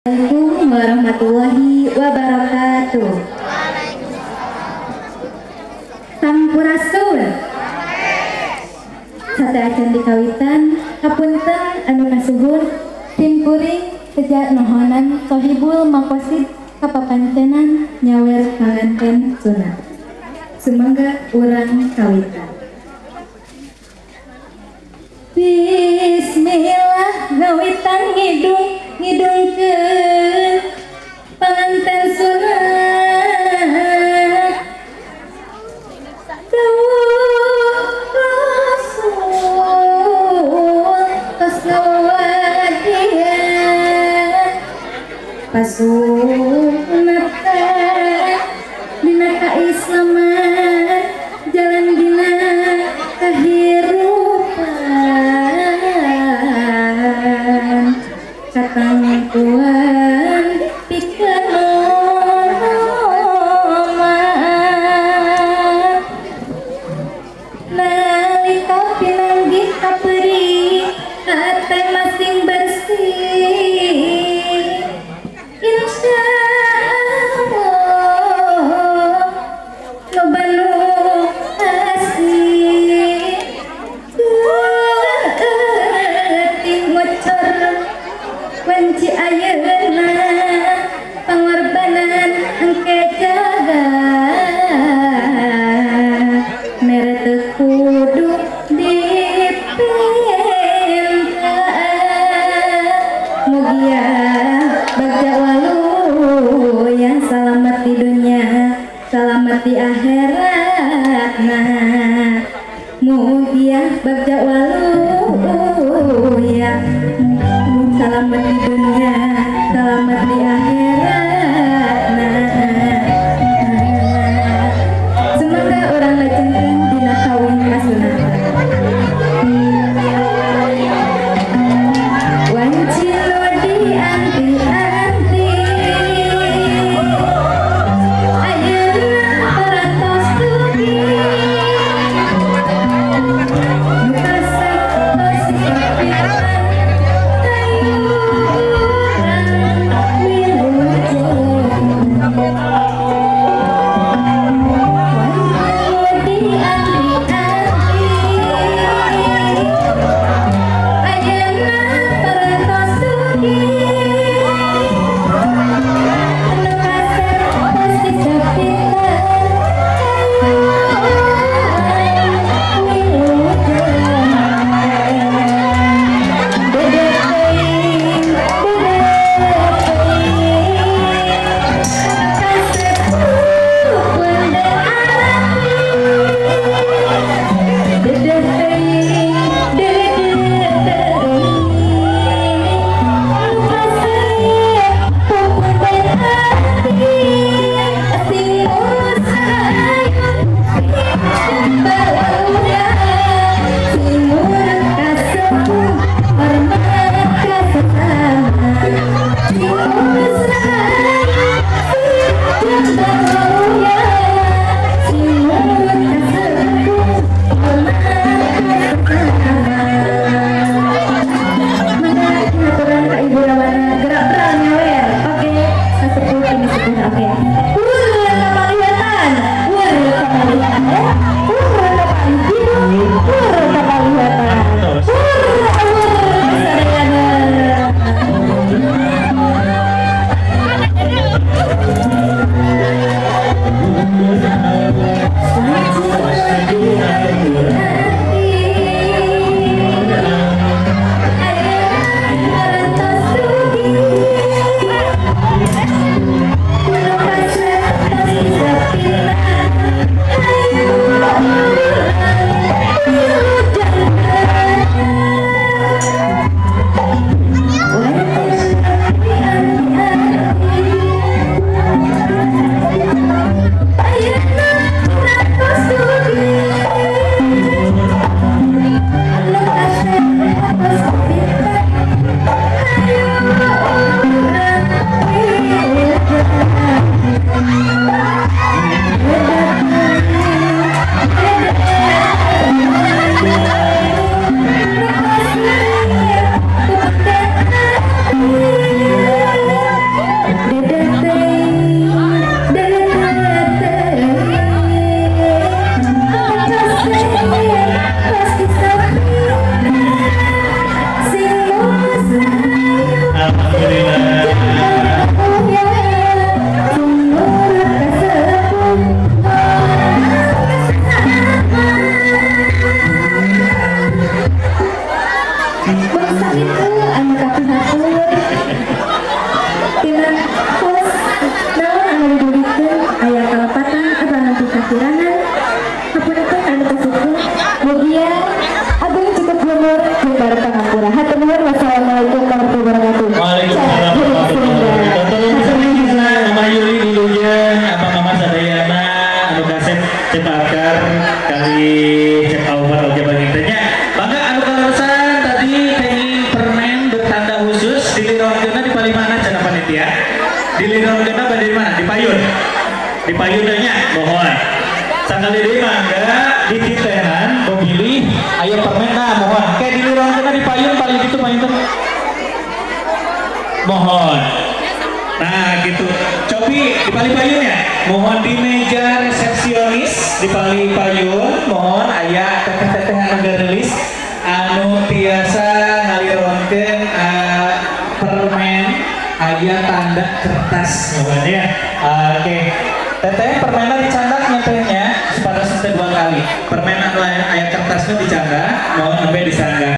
Assalamualaikum warahmatullahi wabarakatuh. Sampurasun. Sateuacan dikawitan hapunten anu kasuhun simkuring seja nohonan sohibul makosid kapapancenan nyawer panganten sunat. Sumangga urang kawitan. Bismillah ngawitan ngidung ngidungkeun panganten sunat. Dawuh Rasul tos ngawadian pasunatan dina kaislaman jalan dina kahirupan katangkuan pikeun oman nalika pinanggih kapeurih hate masing bersih insya Allah loba nu asih geuting ngocor wanci ayeuna pangorbanan engke jaga mere teu kudu dipenta mugia bagja waluya salamat di dunia salamat di akhiratna mugia bagja waluya salamat di dunia salamat di akhiratna. Semoga orang lajengkeun dina kawin kasunatan. Wanci nu dianti-anti ayeuna parantos Dilironkeunna bade di mana? Di payun. Di payun nya mohon. Sakali deui mangga dititenan pemilih aya permen nah mohon. Kayak dilironkeunna di payun paling kitu panginten. Mohon. Nah gitu. Cobi di paling payun ya. Mohon di meja resepsionis di paling payun mohon aya teteh-teteh anu geulis anu tiasa ngalironkeun permen aya tanda kertas mohon ya. Oke. Teteh permennya dicandak nyetehnya supaya sampai 2 kali. Permen anu aya kertasnya dicandak mohon sampai disanggah.